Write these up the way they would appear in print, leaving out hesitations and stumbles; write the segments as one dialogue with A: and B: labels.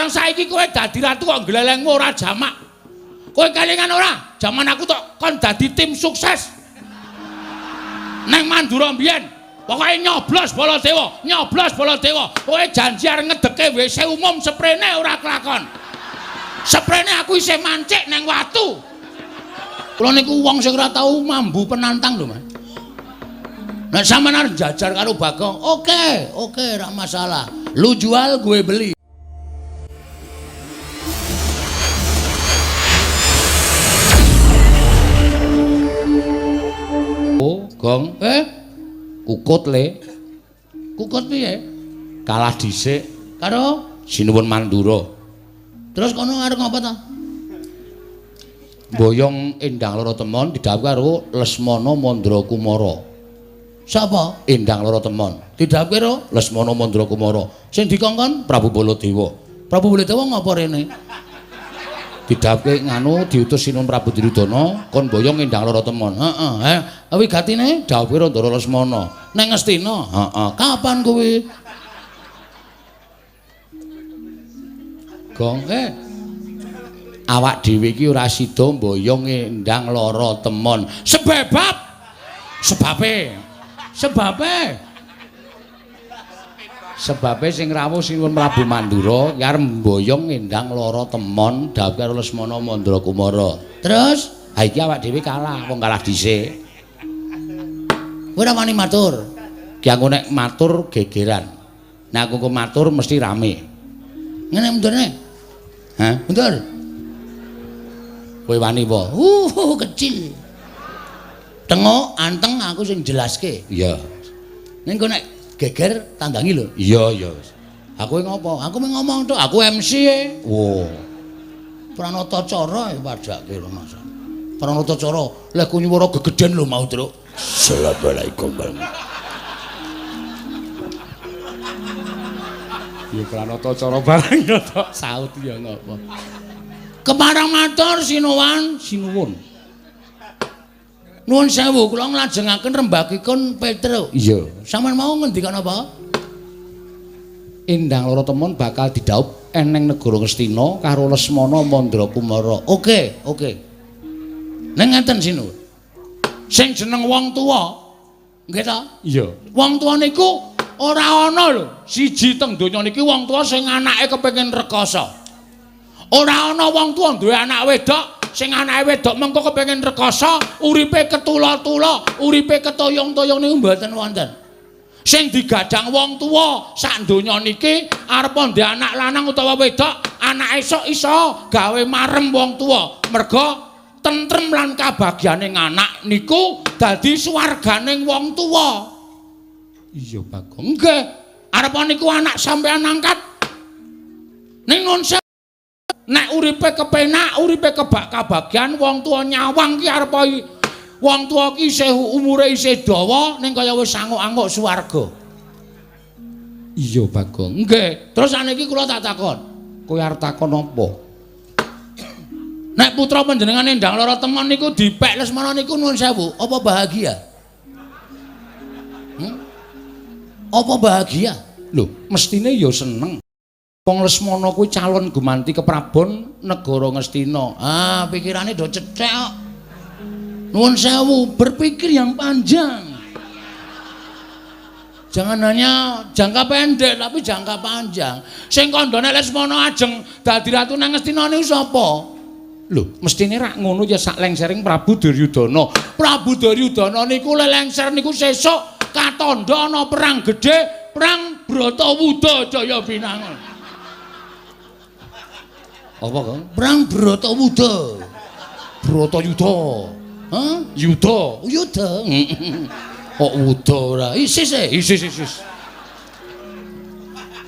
A: Bareng saiki kowe dadi ratu kok glelengmu ora jamak. Kowe kelingan ora? Jaman aku tok kon dadi tim sukses. Neng Mandura mbiyen, pokoke nyoblos Baladewa, nyoblos Baladewa. Kowe janji arep ngedeke WC umum seprene ora kelakon. Seprene aku isih mancik neng watu. Kula niku wong sing ora tau mambu penantang lho, Mas. Nek sampean arep jajar karo Bagong, oke, oke, ora masalah. Lu jual, gue beli. Oh, Gong, kukut le. Kukut piye? Kalah dhisik karo Sinuwun Mandura. Terus kono arep ngopo ta? Boyong Endang Loro Temon didhawuhi karo Lesmana Mandra Kumara. Sapa? Endang Loro Temon. Didhawuhi karo Lesmana Mandra Kumara. Sing dikongkon Prabu Baladewa. Prabu Baladewa ngopo rene? Didhawuhke nganu diutus Sinuwun Prabu Duryudana kon boyong Endang Loro Temon. Heeh, wigatine dhawuhe karo Ndara Lesmana. Neng Ngastina. Heeh. Kapan kuwi? Gong, awak dhewe iki ora sida mboyong Endang Loro Temon. Sebab sebabe sing rawuh Sinuwun Prabu Mandura ki arep mboyong Endang Loro Temon dhawuh karo Lesmana Mandra Kumara. Terus, ha iki awak dhewe kalah, wong kalah dhisik. Kowe ora wani matur. Ki aku nek matur gegeran. Nek aku matur mesti rame. Ngene mundurne. Hah? Mundur. Kowe wani apa? Kecil. Tengok anteng aku sing jelaske. Iya. Ning kok nek geger tandangi lho. Iya, iya. Aku ngopo? Aku mung ngomong tok, aku MC e. Wo. Pranata cara padake lho Mas. Pranata cara, lek ku nyuwara gegeden lho mau, Truk. Assalamualaikum warahmatullahi. Ya pranata cara barang ya tok saut ya ngopo. Kepareng matur sinuwun, sinuwun. Nuwun sewu, kula nglajengaken rembagipun Petruk. Iya. Sampeyan mau ngendikan apa? Endang Loro Temon bakal didhaup eneng negara Ngastina karo Lesmana Mandra Kumara. Oke, oke. Ning ngeten sinuwun. Sing jeneng wong tuwa, nggih ta? Iya. Wong tuwa niku ora ana lho, siji teng donya niki wong tuwa sing anake kepengin rekoso. Ora ana wong tuwa duwe anak wedok sing anake wedok mengko kepengin rekoso, uripe ketula-tula, uripe ketoyong-toyong niku mboten wonten. Sing digadang wong tuwa sak donya niki arep ndek anak lanang utawa wedok, anak esuk iso gawe marem wong tuwa. Merga tentrem lan kabagyane anak niku dadi swarganing wong tuwa. Iya, Bagong. Nggih. Arep niku anak sampean angkat. Ning nun nek uripe kepenak, uripe kebak kabagyan, wong tuwa nyawang ki arep wong tuwa ki isih umure isih dawa ning kaya wis anguk-anguk swarga. Iya, Bagong. Nggih. Terus saniki kula tak takon. Kowe arep takon apa? Nek putra panjenengan Endang Loro Temon niku dipek Lesmana niku nuwun sewu, apa bahagia? Apa bahagia? Lho, mestine ya seneng. Wong Lesmana kuwi calon gumanti keprabon negara Ngastina. Ah, pikirane do cethek kok. Nuwun sewu, berpikir yang panjang. Jangan hanya jangka pendek tapi jangka panjang. Sing kandhane Lesmana ajeng dadi ratu nang Ngastina niku sapa? Lho, mestine rak ngono ya sak lengsering Prabu Duryudana. Prabu Duryudana niku lelengser niku sesuk katandha ana perang gedhe, perang Bratawuda Jaya Binangun. Apa, Kang? Perang Bratawuda. Bratayuda. Hah? Yuda. Yuda. Kok wuda ora? Isis e, isis isis.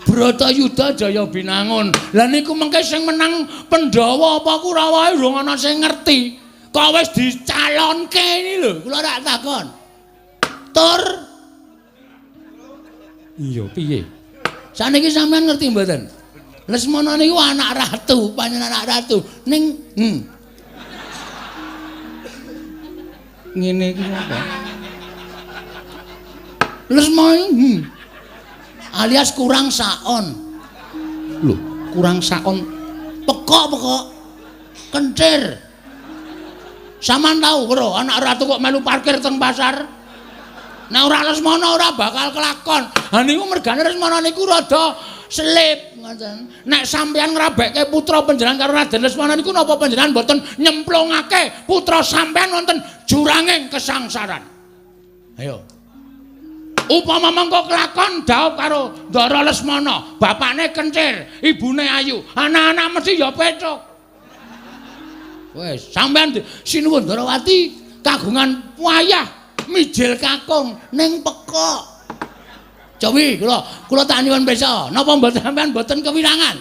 A: Bratayuda Jaya Binangun. Lah niku mengke sing menang Pandhawa apa Kurawa urung ana sing ngerti. Kok wis dicalonke ini lho, kula rak takon. Tur. Iya, piye? Saniki sampean ngerti mboten? Lesmana niku anak ratu, panjenengan anak ratu. Ning ngene iki apa? Lesmana alias kurang saon. Lho, Kurang sakon pekok-pekok. Kencir. Sampeyan tau bro, anak ratu kok melu parkir teng pasar. Nek ora Lesmana ora bakal kelakon. Ha niku mergane Lesmana niku rada selip ngoten. Nek sampeyan ngrabekke putra panjenengan karo Raden Lesmana niku napa panjenengan mboten nyemplungake putra sampeyan wonten juranging kesangsaran. Ayo. Upama mengko kelakon dhaup karo Ndara Lesmana, bapakne kencir, ibune ayu, anak-anak mesti ya pecuk. Wis, sampeyan sinuwun Ndarawati kagungan wayah mijil kakung ning pekok. Cowi kula tak nyuwun pirsa, napa mboten sampeyan mboten kewirangan?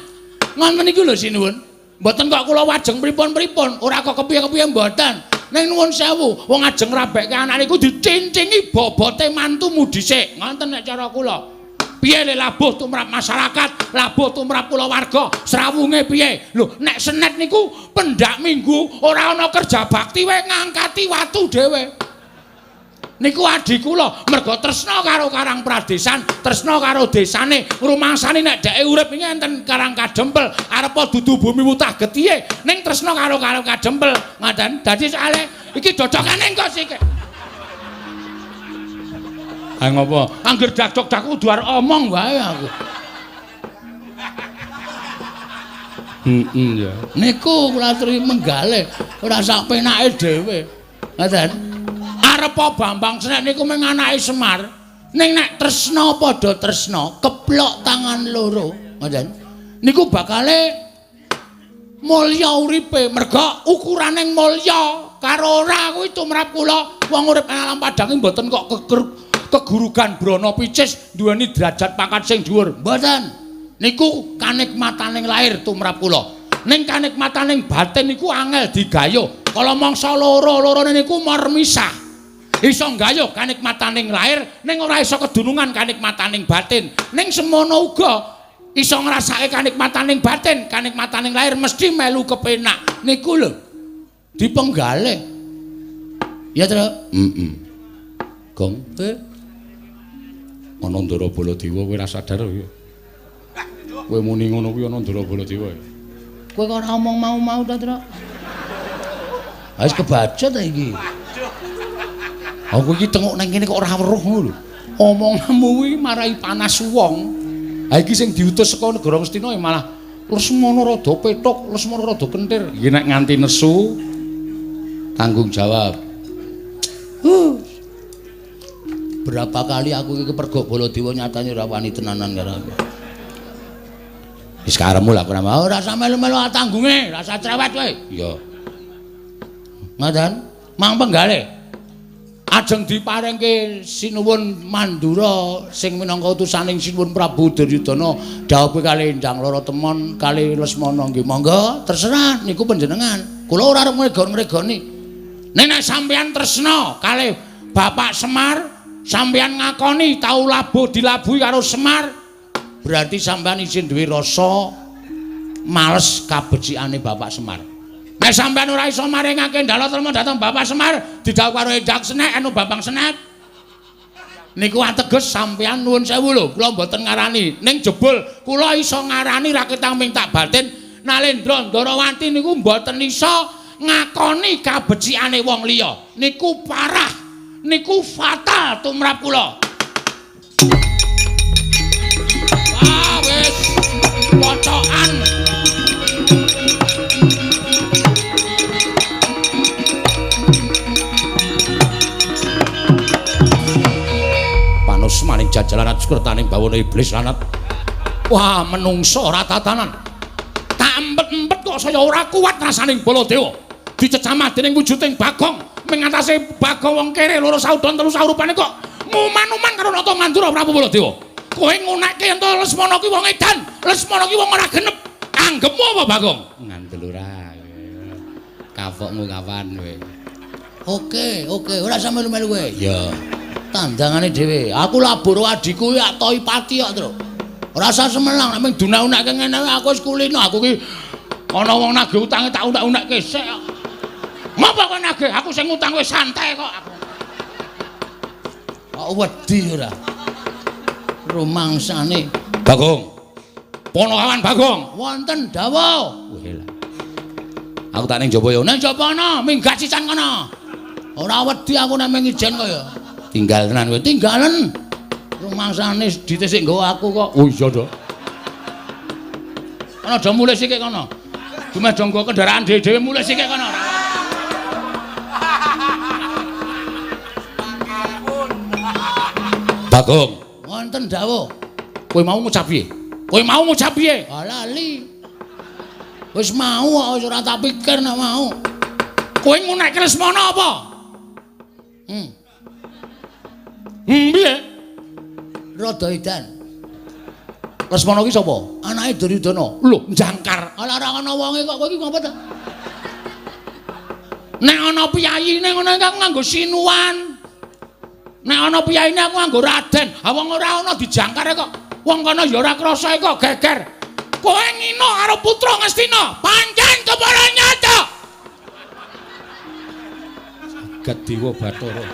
A: Ngoten niku lho sinuwun. Mboten kok kula wajeng pripun-pripun, ora kok kepiye-kepiye mboten. Ning nuwun sewu, wong ajeng ngrabekke anak niku dicincingi bobote mantumu dhisik. Ngoten nek cara kula. Piye le labuh tumrap masyarakat, labuh tumrap kulawarga, srawunge piye? Lho, nek senet niku pendak minggu ora ana kerja bakti wae ngangkati watu dhewe. Niku adi kula mergo tresna karo Karang Pradesan, tresna karo desane, rumangsane nek dheke urip iki enten Karang Kadempel, arepa dudu bumi wutah getihe, ning tresna karo Karang Kadempel. Ngoten. Dadi soalé iki dodokane engko sik. Ha ngopo? Angger dakdok-dak kudu arep omong wae aku. Heeh ya. Niku kula aturi menggale, ora sak penake dhewe. Ngoten. Arepa Bambang Senek niku mung anake Semar. Ning nek tresna padha tresna, keplok tangan loro, ngoten. Niku bakale mulya uripe, merga ukuraning mulya karo ora kuwi tumrap kula. Wong urip ing alam padang mboten kok kegurugan brana picis duweni derajat pangkat sing dhuwur. Mboten. Niku kanikmataning lahir tumrap kula. Ning kanikmataning batin niku angel digayuh. Kala mangsa loro-lorone niku mormisah. Iso nggayuh kanikmataning lahir ning ora iso kedunungan kanikmataning batin. Ning semono uga iso ngrasake kanikmataning batin, kanikmataning lahir mesti melu kepenak. Niku lho dipenggalih. Ya, Tru? Heeh. Gong, ana Ndara Baladewa kowe ora sadar ya. Kowe muni ngono kuwi ana Ndara Baladewa. Kowe kok ora omong mau-mau ta, Tru? Wis kebaca ta iki. Aku iki tengok nang kene kok ora weruh ngono lho. Omonganmu kuwi marai panas wong. Ha iki sing diutus saka negara Ngastina ya malah Lesmana rada pethuk, Lesmana rada kentir. Iki nek nganti nesu tanggung jawab. Berapa kali aku iki kepergok Baladewa nyatane ora wani tenanan karo aku. Wis karepmu lah ora mau ora usah melu-melu tanggunge, ora usah cerewet kowe. Iya. Ngoten, mang penggalih. Ajeng diparengke Sinuwun Mandura sing minangka utusaning Sinuwun Prabu Duryudana dhawuhe kalih Endang Lara Temon kalih Lesmana nggih monggo terserah niku panjenengan. Kula ora arep ngregon-ngregoni. Nek nek sampeyan tresna kalih Bapak Semar, sampeyan ngakoni tau labuh dilabuhi karo Semar, berarti sampeyan isih duwe rasa males kabecikane Bapak Semar. Nek sampeyan ora iso maringake ndala trema dhateng Bapak Semar, didhawuh karo Endang Senek anu Bambang Senek. Niku ateges sampeyan nuwun sewu lho, kula mboten ngarani. Ning jebul kula iso ngarani raketang ming tak batin Nalendra Ndarawati niku mboten iso ngakoni kabecikane wong liya. Niku parah, niku fatal tumrap kula. Wah, wis pocokan. Maning jajalan atus kertaning bawana iblis lanat. Wah, menungso ora tatanan. Tak empet-empet kok saya ora kuat rasaning Baladewa. Dicecamah dening wujuding Bagong, mengatasi Bagong wong kere loro saudon telu saurupane kok nguman-uman karo Nata Mandura Prabu Baladewa. Kowe ngunekke yen to Lesmana ki wong edan, Lesmana ki wong ora genep. Anggepmu apa Bagong? Ngandel ora. Kapokmu kapan kowe? Oke, oke, ora usah melu-melu kowe. Iya. Tandangane dhewe. Aku labur adhiku ya toi pati kok, Tru. Ora usah semelang nek mung dunak-unakke ngene aku wis kulino. Aku ki ana wong nagih utange tak unak-unakke sik kok. Ngopo kowe nagih? Aku sing ngutang wis santai kok aku. Kok wedi ora? Rumangsane. Bagong. Ponokawan Bagong, wonten dawuh. Weh lah. Aku tak ning jaba ya. Ning jaba ana, minggat sisan kono. Ora wedi aku nek mung ijen kaya. Tinggal tenan kowe, tinggalen. Rumangsane dite sik nggawa aku kok. Oh iya to. Kono aja mulih sikik kono. Dumeh do nggawa kendaraan dhewe-dhewe mulih sikik kono. Bagong, wonten dawuh. Kowe mau ngucap piye? Kowe mau ngucap piye? Ah lali. Wis mau kok wis ora tak pikir nek mau. Kowe ngunekke Lesmana apa? Piye? Rada edan. Lesmana ki sapa? Anake Duryudana. Lho, jangkar. Ala ora ana wonge kok kowe iki ngopo ta? Nek ana piyayine ngono iki aku nganggo sinuwan. Nek ana piyayine aku nganggo raden. Ha wong ora ana dijangkar kok. Wong kono ya ora krasa kok geger. Kowe ngino karo putra Ngastina, pancen kepara nyata. Jagat Dewa Bathara.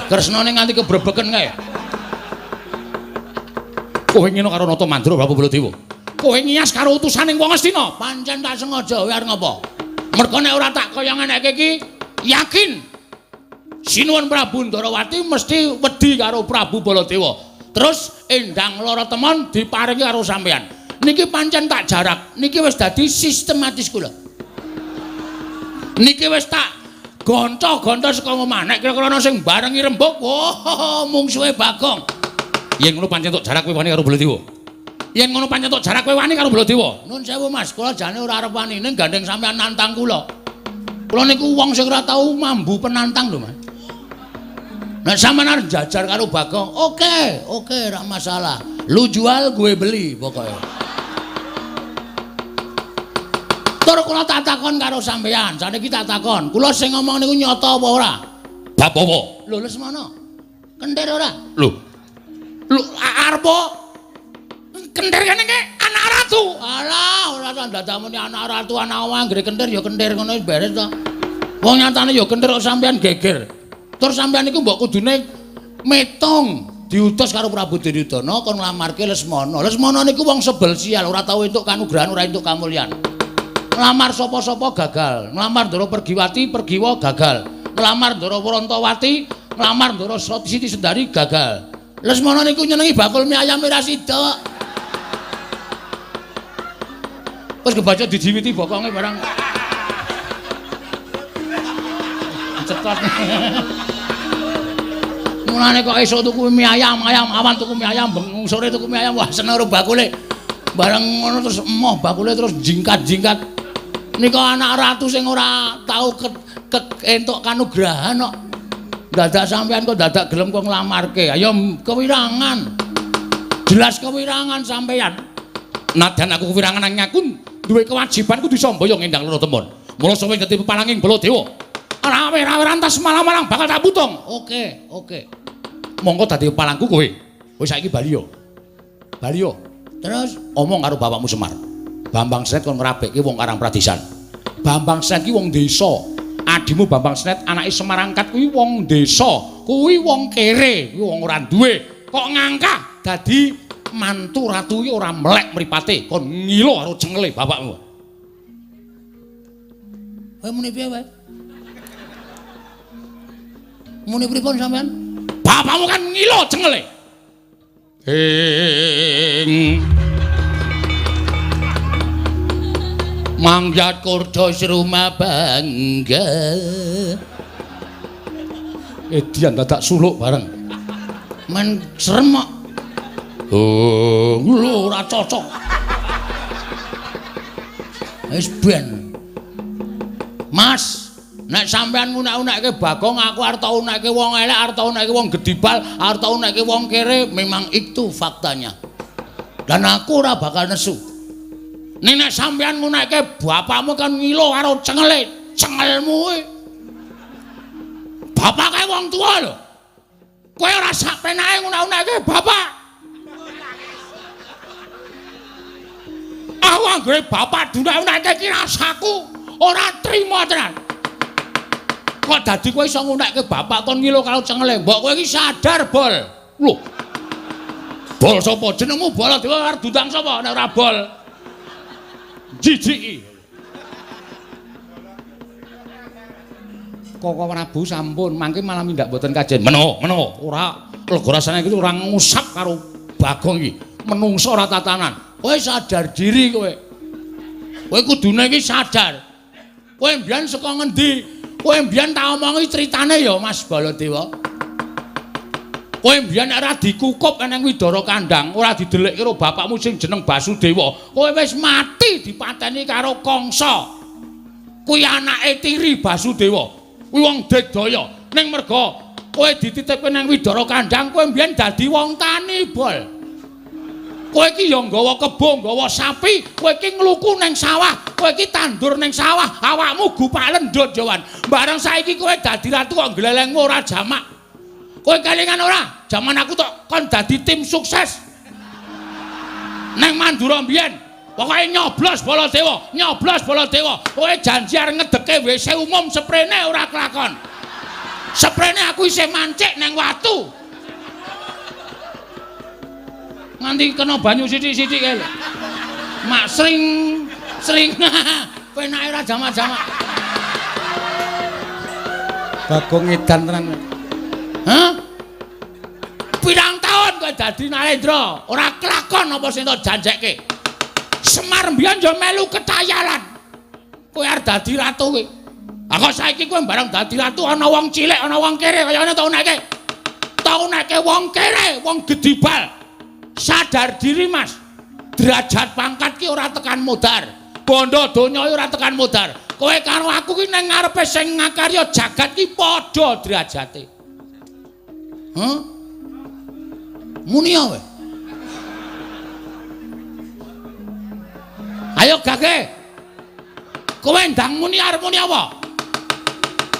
A: Kresnane nganti kebrebeken kae. Kowe ngino karo Nata Mandra Prabu Baladewa. Kowe ngias karo utusaning wong Ngastina, pancen tak sengaja kowe arep ngopo? Mergo nek ora tak kaya ngeneke iki, yakin Sinuwun Prabu Ndarawati mesti wedi karo Prabu Baladewa. Terus Endang Lara Temon diparingi karo sampeyan. Niki pancen tak jarak, niki wis dadi sistematis kula. Niki wis tak gonco-gonco saka omah. Nek kira-kira ana sing barengi rembug, wah, mungsuhe Bagong. Yen ngono pancen tok jarak kowe wani karo Baladewa. Yen ngono pancen tok jarak kowe wani karo Baladewa. Nun sewu Mas, kula jane ora arep wani ning gandeng sampeyan nantang kula. Kula niku wong sing ora tau mambu penantang lho, Mas. Nek sampeyan arep jajar karo Bagong, oke, oke, ora masalah. Lu jual, gue beli pokoknya. Tur kula tak takon karo sampeyan, saniki tak takon. Kula sing ngomong niku nyata apa ora? Bab apa? Lho Lesmana. Kentir ora? Lho. Lho arep kentir kene iki anak ratu. Alah, ora dadak muni anak ratu, anak wong anggere kentir ya kentir ngono wis beres to. Wong nyatane ya kentir kok sampeyan geger. Terus sampeyan niku mbok kudune metung diutus karo Prabu Duryudana kon nglamarke Lesmana. Lesmana niku wong sebel sial, ora tau entuk kanugrahan, ora entuk kamulyan. Nglamar sapa-sapa gagal, nglamar Ndara Pergiwati, Pergiwa gagal. Nglamar Ndara Wrantawati, nglamar Ndara Siti Sendari gagal. Lesmana niku nyenengi bakul mie ayam ora sida. Wis kebaca dijiwiti bokonge barang. Cetot. Mulane kok esuk tuku mie ayam, ayam awan tuku mie ayam, bengi sore tuku mie ayam, wah seneng karo bakule. Bareng ngono terus emoh bakule terus jingkat-jingkat. Nika anak ratu sing ora tau entuk kanugrahan kok. Dadak sampean kok dadak gelem kok nglamarke. Ayo kewirangan. Jelas kewirangan sampean. Nadyan aku kewirangan nanging aku duwe kewajiban kudu samboyong Endang Lara Temon. Mula sawe dadi pepalanging Baladewa. Rawe-rawe rantas malang-malang bakal tak putung. Oke, oke. Monggo dadi pepalangku kowe. Wis saiki bali yo. Bali yo. Terus omong karo bapakmu Semar. Bambang Snet kon ngrabekke wong Karang Pradesan. Bambang Snet ki wong desa. Adimu Bambang Snet anake Semar angkat kuwi wong desa. Kuwi wong kere, kuwi wong ora duwe. Kok ngangkah dadi mantu ratu ki ora melek mripate, kon ngilo karo cengele bapakmu. Kowe muni piye wae? Muni pripun sampean? Bapakmu kan ngilo cengele. Ing mangyat kurda sruma bangga. Edian dadak suluk bareng. Men serem kok. Oh, lho ora cocok. Wis ben. Mas, nek sampean ngunek-unekke Bagong, aku arep tau unekke wong elek, arep tau unekke wong gedibal, arep tau unekke wong kere, memang itu faktanya. Dan aku ora bakal nesu. Ning nek sampean ngunekke bapakmu kan ngilo karo cengele, cengelmu kuwi. Bapak kae wong tuwa lho. Kowe ora sak penake ngunek-unekke bapak. Aku anggere bapak dunek-unekke iki rasaku ora trima tenan. Kok dadi kowe iso ngunekke bapak kon ngilo karo cengele? Mbok kowe iki sadar, Bol. Lho. Bol sapa? Jenengmu Baladewa arep diundang sapa nek ora bol? Jijiki. Koko Prabu sampun mangke malah mindak mboten kajen. Meno, meno, ora lega rasane iki ora ngusap karo Bagong iki. Menungso ora tatanan. Kowe sadar diri kowe. Kowe kudune iki sadar. Kowe mbiyen saka ngendi? Kowe mbiyen tak omongi critane ya Mas Baladewa. Kowe mbiyen nek ora dikukup nang Widara Kandang, ora didelikke karo bapakmu sing jeneng Basudewa, kowe wis mati dipateni karo Kangsa. Kuwi anake tiri Basudewa. Kuwi wong digdaya. Ning merga kowe dititipke nang Widara Kandang, kowe mbiyen dadi wong tani, Bol. Kowe iki ya nggawa kebo, nggawa sapi, kowe iki ngluku nang sawah, kowe iki tandur nang sawah, awakmu gupak lendut Jawan. Bareng saiki kowe dadi ratu kok glelengmu ora jamak. Kowe kelingan ora? Jaman aku tok kon dadi tim sukses. Nang Mandura mbiyen, pokoke nyoblos Baladewa, nyoblos Baladewa. Kowe janji arep ngedeke WC umum seprene ora kelakon. Seprene aku isih mancik nang watu. Nganti kena banyu sithik-sithik kae lho. Mak sring sring penake ora jamak-jamak. Bagong edan tenan. Hah? Pirang taun kowe dadi Narendra, ora kelakon apa sing tok janjekke. Semar mbiyen yo melu ketayalan. Kowe arep dadi ratu kowe. Ah kok saiki kowe bareng dadi ratu ana wong cilik, ana wong kere kaya ngene tau neke. Tau neke wong kere, wong gedibal. Sadar diri Mas. Derajat pangkat ki ora tekan modar. Bondo donya ora tekan modar. Kowe karo aku ki nang ngarepe sing ngakarya jagat ki padha derajate. Hah? Muni kowe. Ayo gage. Kowe ndang muni arep muni apa?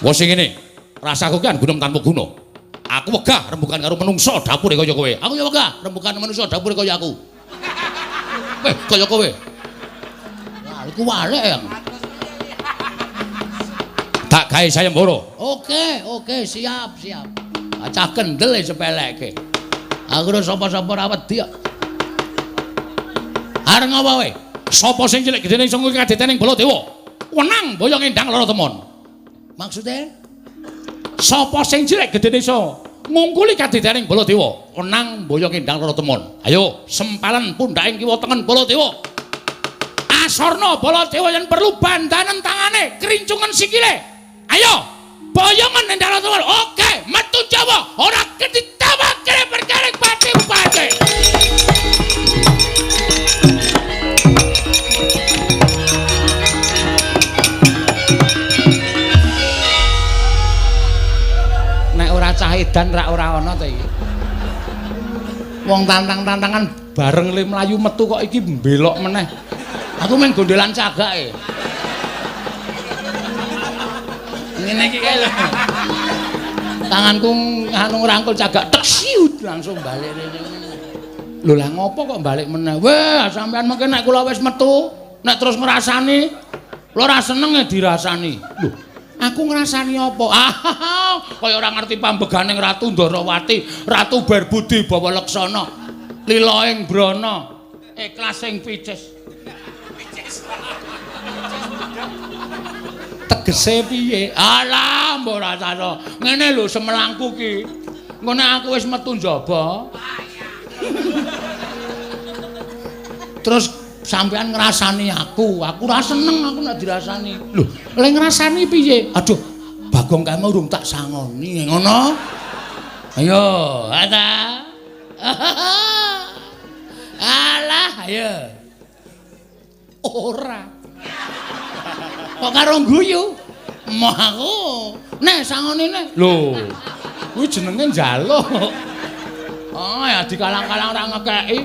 A: Wes sing ngene. Rasaku ki gunem tanpa guna. Aku wegah rembugan karo menungso dapure kaya kowe. Aku ya wegah rembugan menungso dapure kaya aku. Weh, kaya kowe. Wah, iku walek ya. Tak gawe sayembara. Oke, oke, siap, siap. Cah kendel sepeleke. Aku ora sapa-sapa ora wedi kok. Arep ngapa kowe? Sapa sing cilik gedene iso ngungkul kadetening Baladewa? Wenang boyong endang lara temon. Maksude? Sapa sing cilik gedene iso ngungkuli kadetening Baladewa? Wenang boyong endang lara temon. Ayo, sempalan pundhaking kiwa tengen Baladewa. Asorna Baladewa yen perlu bandanen tangane, krincungen sikile. Ayo, boyongan endang lara temon. Oke, metu Jawa, ora ketitawake perkara pati-pati. Nek ora cah edan rak ora ana ta iki. Wong tantang-tantangan bareng le mlayu metu kok iki mbelok meneh. Aku mung gondelan cagake. Ngene iki kae lho. Tanganku anu ngrangkul cagak tek siut langsung balik rene. Lho lah ngopo kok balik meneh? Wah, sampean mengke nek kula wis metu, nek terus ngrasani, kula ora seneng e dirasani. Lho, aku ngrasani apa? Ah, kaya ora ngerti pambeganing Ratu Ndorowati, Ratu Berbudi Bawa Leksana, lila ing brana, ikhlas ing picis. Tegese piye? Alah, mbok rasane. Ngene lho semelangku ki. Engko nek aku wis metu njaba. Terus sampean ngrasani aku, aku ora seneng aku nek dirasani. Lho, lek ngrasani piye? Aduh, Bagong kae urung tak sangoni, ngono. Ayo, ada. Alah, ayo. Ora. Kok karo guyu? Moh aku. Nek sangoni nek. Lho, kuwi jenenge njaluk. Oh, ya dikalang-kalang ora ngekeki.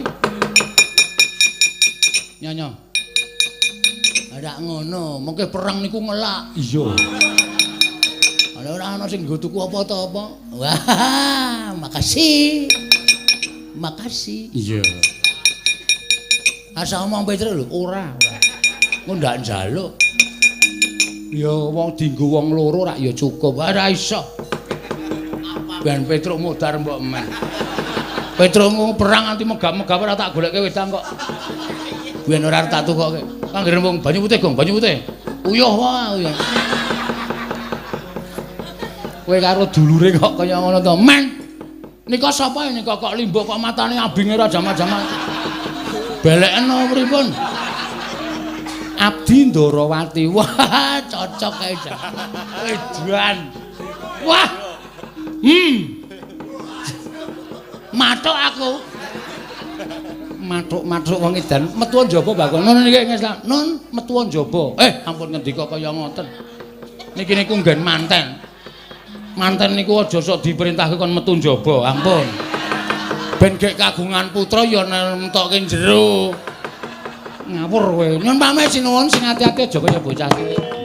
A: Nyonya. Ora ngono, mengke perang niku ngelak. Iya. Ana ora ana sing nggo tuku apa ta apa. Wah, makasih. Makasih. Iya. Asa omong Petruk lho, ora, ora. Engko ndak njaluk. Ya wong dienggo wong loro rak ya cukup. Ora iso. Ben Petruk modar mbok men. Petruk perang nganti megap-megap ora tak golekke wedang kok. Biyen ora arep tak tukoke. Anggere wong banyu putih, Gong, banyu putih. Uyuh wae, uyuh. Kowe karo dulure kok kaya ngono to, Men. Nika sapa nika kok limbuk kok matane abinge ora jaman-jaman. Beleken apa pripun? Abdi Ndorowati. Wah, cocok kae jan. Edan. Wah. Mathuk aku. Mathuk-mathuk wong edan metu njaba Bagong. Nun niki ngeslah. Nun metu njaba. Ampun ngendika kaya ngoten. Niki niku nggen manten. Manten niku aja sok diperintahke kon metu njaba, ampun. Ben gek kagungan putra ya nemtokke jero. Ngawur kowe. Nyun pamit sinuwun sing ati-ati aja kaya bocah cilik.